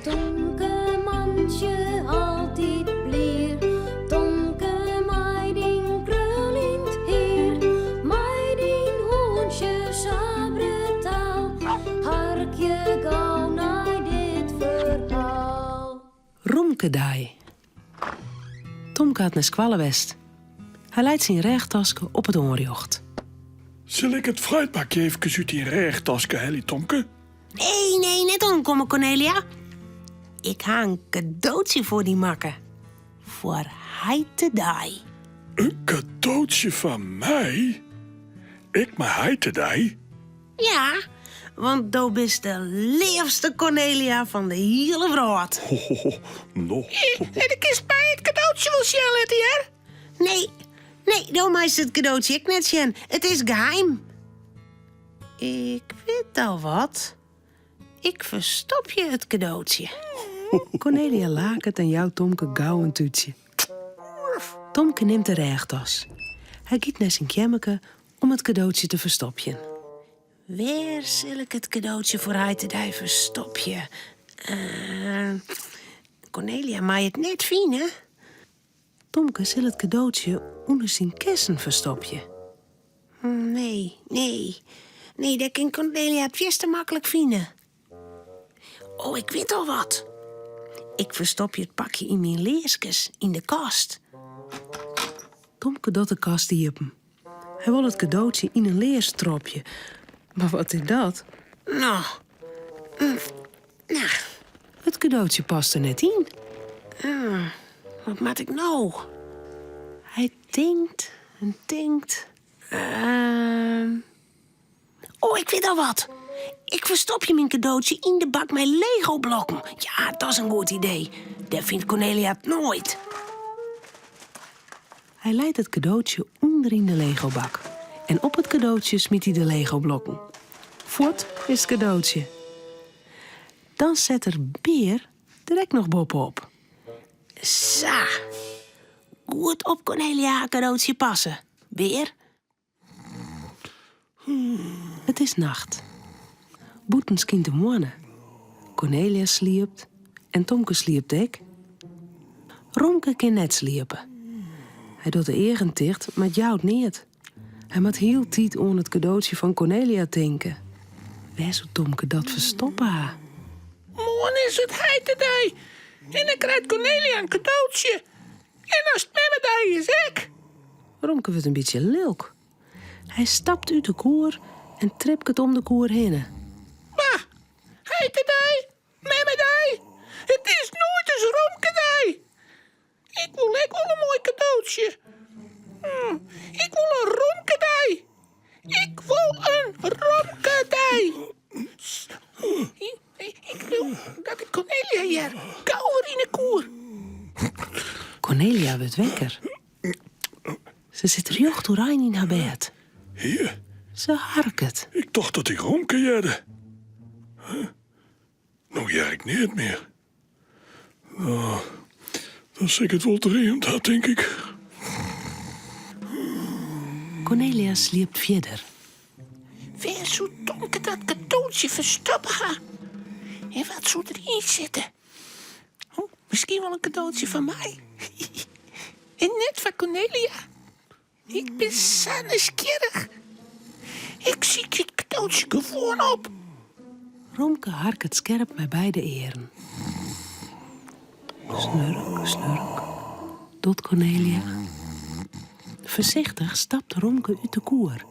Tomke mantsje altyd blier, Tomke mei dyn kruljend hier, mei dyn hûntsje sa brutaal, harkje gau nei dit ferhaal. Romkedei. Tomke hat nei skoalle west. Hy leit syn rêchtaske op it oanrjocht. Sil ik it fruitbakje eefkes út dyn rêchtaske helje, Tomke? Nee, nee, net oankomme, Cornelia. Ik ha in kadootsje foar dy makke. Foar heitedei. In kadootsje foar my? Ik mei heitedei? Ja, want do bist de leafste Cornelia fan de hiele wrâld. No. En do kinst my it kadootsje wol sjen litte, hear. Nee, nee, do meist it kadootsje ek net sjen. It is geheim. Ik wit al wat. Ik ferstopje it kadootsje. Cornelia laket en jout Tomke gau in tútsje. Tomke nimt de rêchtas. Hy giet nei syn keammerke om it kadootsje te ferstopjen. Wêr sil ik it kadootsje foar heitedei ferstopje? Cornelia mei it net fine. Tomke sil it kadootsje ûnder syn kessen ferstopje. Nee, nee, nee, dêr kin Cornelia it fierste maklik fine. Oh, ik wit al wat. Ik ferstopje it pakje yn myn learskes yn de kast. Tomke docht de kast iepen. Hy wol it kadootsje yn in lears tropje. Mar wat is dat? No, no. It kadootsje past der net yn. Wat moat ik no? Hy tinkt en tinkt. Oh, ik wit al wat. Ik ferstopje myn kadootsje yn de bak mei Lego-blokken. Ja, dat is in goed idee. Dêr fynt Cornelia it noait. Hy leit it kadootsje ûnder yn de Lego-bak. En op it kadootsje smyt hy de Lego-blokken. Fuort is it kadootsje. Dan set er Bear der ek noch boppe-op. Sa. Goed op Cornelia har kadootsje passe, Bear. It is nacht. Bûten skynt de moanne. Cornelia sliept en Tomke sliept ek. Romke kin net sliepe. Hy docht de eagen ticht, mar it jout neat. Hy moat hieltyd oan it kadootsje fan Cornelia tinke. Wêr soe Tomke dat ferstoppe ha? Moarn is it heitedei en dan krijt Cornelia in kadootsje. En as it memmedei is ek. Romke wurdt in bytsje lilk. Hy stapt út de koer en tripket om de koer hinne. Bah, heitedei, memmedei, it is noait ris Romkedei. Ik wol ek wol in moai kadootsje. Hm, ik wol in Romkedei. Ik wol in Romkedei. Ik leau dat ik Cornelia hear. Gau wer yn 'e koer. Cornelia wurdt wekker. Se sit rjocht oerein yn har bêd. Hier. Se harket. Ik tocht dat ik Romke hearde. Huh? No hear ik neat mear. No, dan sil ik it wol dreamd ha, tink ik. Cornelia sliept fierder. Wêr soe Tomke dat kadootsje ferstoppe ha? En wat soe deryn sitte? Oh, miskien wol in kadootsje foar my. En net foar Cornelia. Ik bin sa nijsgjirrich. Ik sykje it kadootsje gewoan op. Romke harket skerp mei beide earen. Snurk, snurk, docht Cornelia. Foarsichtich stapt Romke út de koer.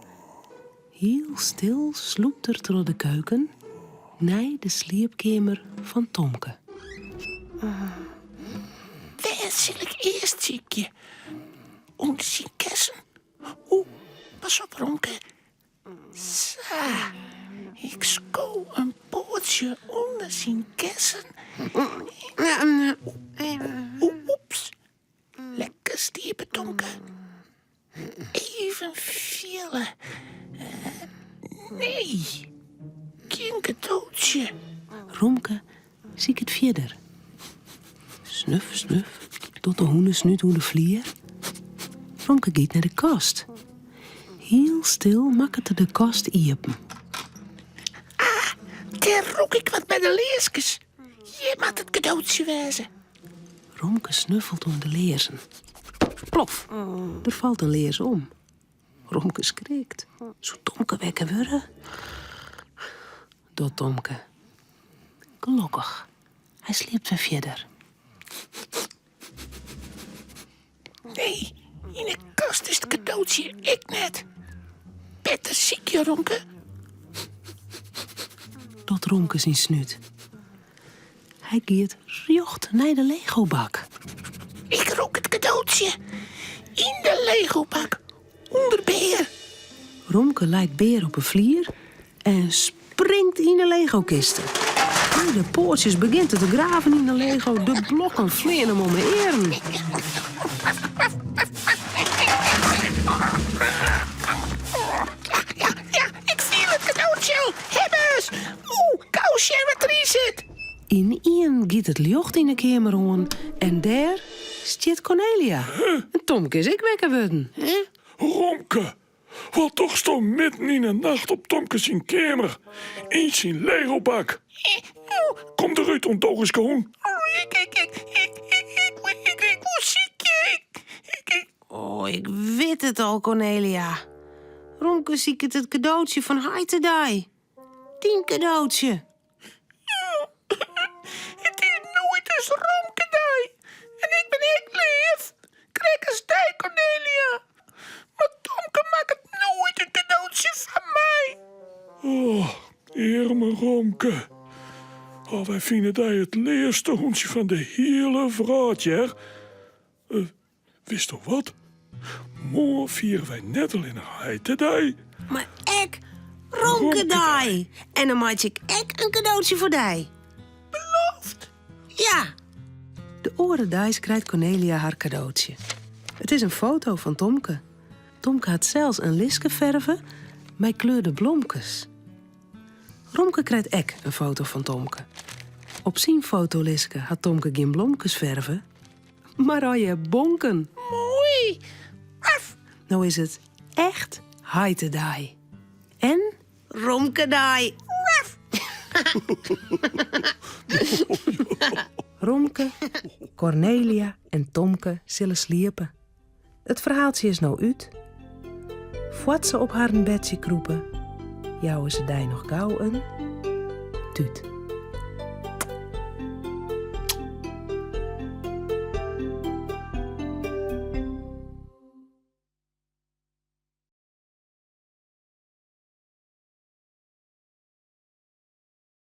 Hiel stil slûpt er troch de keuken nei de sliepkeamer fan Tomke. Wêr sil ik earst sykje? Ûnder syn kessen? Oeh, pas op Romke. Sa, ik sko in poatsje ûnder syn kessen. Oeps, lekker sliepe Tomke. Even fiele. Nee, gjin kadootsje. Romke siket fierder. Snuf, snuf, docht de hûnesnút oer de flier. Romke giet nei de kast. Hiel stil makket er de kast iepen. Ah, dêr rûk ik wat by de learskes. Dit moat it kadootsje wêze. Romke snuffelt oan de learzen. Plof! Der falt in lears om. Romke skrikt. Soe Tomke wekker wurde? Docht Tomke. Gelokkich, hy sliept wer fierder. Nee, yn 'e kast is it kadootsje ek net. Better sykje, Romke. Docht Romke syn snút. Hy giet rjocht nei de legobak. Ik rûk it kadootsje yn de legobak ûnder Bear. Romke leit Bear op 'e flier en springt yn 'e legokiste. Mei de poatsjes begjint er te graven yn 'e lego, de blokken fleane him om 'e earen. Ja, ja, ik fiel it kadootsje al. Hebbes! Oeh, gau sjen wat deryn sit. Ynienen giet it ljocht yn 'e keamer oan en dêr stiet Kornelia. En Tomke is ek wekker wurden. Romke, wat dochsto midden yn 'e nacht op Tomke syn keamer, yn syn legobak? Kom derút, ûndogenske hûn. Ik, ik, ik, ik, ik, ik, ik, ik woe sykje. Ik, ik. Oh, ik wit it al, Kornelia. Romke siket it kadootsje fan heitedei. Dyn kadootsje. It is noait ris Romkedei en ik bin ek leaf, krekt as dy, Kornelia. Mar Tomke makket noait in kadootsje foar my. Oh, earme Romke. Oh, wy fine dy it leafste hûntsje fan de hiele wrâld, hear. Uh, Witsto wat? Moarn fiere wy net allinnich heitedei. Mar ek Romkedei. En dan meitsje ik ek in kadootsje foar dy. Beloofd? Ja. De oare deis krijt Kornelia har kadootsje. It is in foto fan Tomke. Tomke hat sels in listke ferve mei kleurde blomkes. Romke krijt ek in foto fan Tomke. Op syn fotolistke hat Tomke gjin blomkes ferve, mar allegear bonken. Moai! Af! No is it echt heitedei. En Romkedei. Raf! Romke, Kornelia en Tomke sille sliepe. It ferhaaltsje is no út. Foar't se op harren bedsje krûpe, jouwe se dy noch gau in tút.